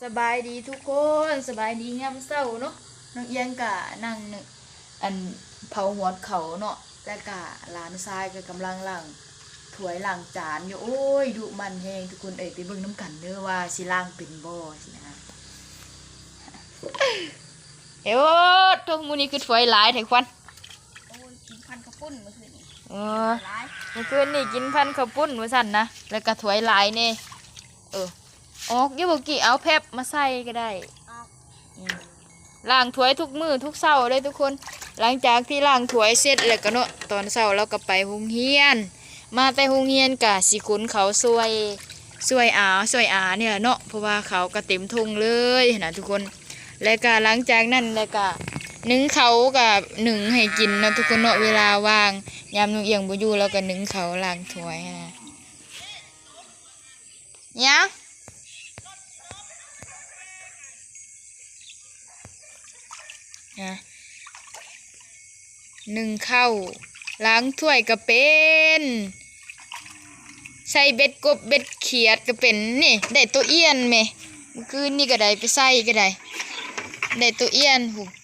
ສະບາຍດີທຸກຄົນ ສະບາຍດີຍາມເຊົ້າເນາະ. ນ້ອງອຽງກະນັ່ງ ອັນ ເຜົາຫອດເຂົ້າເນາະ ແລ້ວກະຫຼານຊາຍກະກຳລັງລ້າງຖ້ວຍລ້າງຈານຢູ່. ໂອ້ຍ ດຸໝັ່ນແຮງທຸກຄົນເອີຍ. ໄປເບິ່ງນຳກັນເດີວ່າຊິລ້າງເປັນບໍ່ຊີ້ນະ. ເອີ ໂທ້ ມື້ນີ້ຄືຖ້ວຍຫຼາຍແທ້ຂວັນ. ໂອ້ຍ ກິນພັນເຂົ້າປຸ້ນມື້ຄືນນີ້. ເອີ ຫຼາຍ ມື້ຄືນນີ້ກິນພັນເຂົ້າປຸ້ນວ່າຊັ້ນນະ ແລ້ວກະຖ້ວຍຫຼາຍແດ່. ເອີ ອອກຢູ່ບໍ່ກີ້ ເອົາແພັບມາໃສ່ກໍໄດ້. ອອກ ອືມ ລ້າງຖ້ວຍທຸກມື້ທຸກເຊົ້າເດ້ທຸກຄົນ. ຫຼັງຈາກທີ່ລ້າງຖ້ວຍເສັດແລ້ວກໍເນາະ ຕອນເຊົ້າລາວກໍໄປໂຮງຮຽນ ມາແຕ່ໂຮງຮຽນກໍຊິຂົນເຂົ້າຊ່ວຍ ຊ່ວຍອາ ຊ່ວຍອານີ້ແຫຼະເນາະ ເພາະວ່າເຂົ້າກໍເຕັມຖົງເລີຍຫັ້ນນະທຸກຄົນ. ແລ້ວກໍຫຼັງຈາກນັ້ນແລ້ວກໍໜຶ້ງເຂົ້າກໍໜຶ້ງໃຫ້ກິນເນາະທຸກຄົນເນາະ. ເວລາວ່າງ ຍາມນ້ອງອຽງບໍ່ຢູ່ ລາວກໍໜຶ້ງເຂົ້າ ລ້າງຖ້ວຍຫັ້ນນະ. ຫຍັງ? ນະ ໜຶ້ງເຂົ້າ ລ້າງຖ້ວຍກໍເປັນ ໃສ່ເບັດກົບເບັດຂຽດກໍເປັນ. ນີ້ ໄດ້ໂຕອ່ຽນແມ ມື້ຄືນນີ້ກໍໄດ້ໄປໃສ່ກໍໄດ້ ໄດ້ໂຕອ່ຽນພຸ້ນ.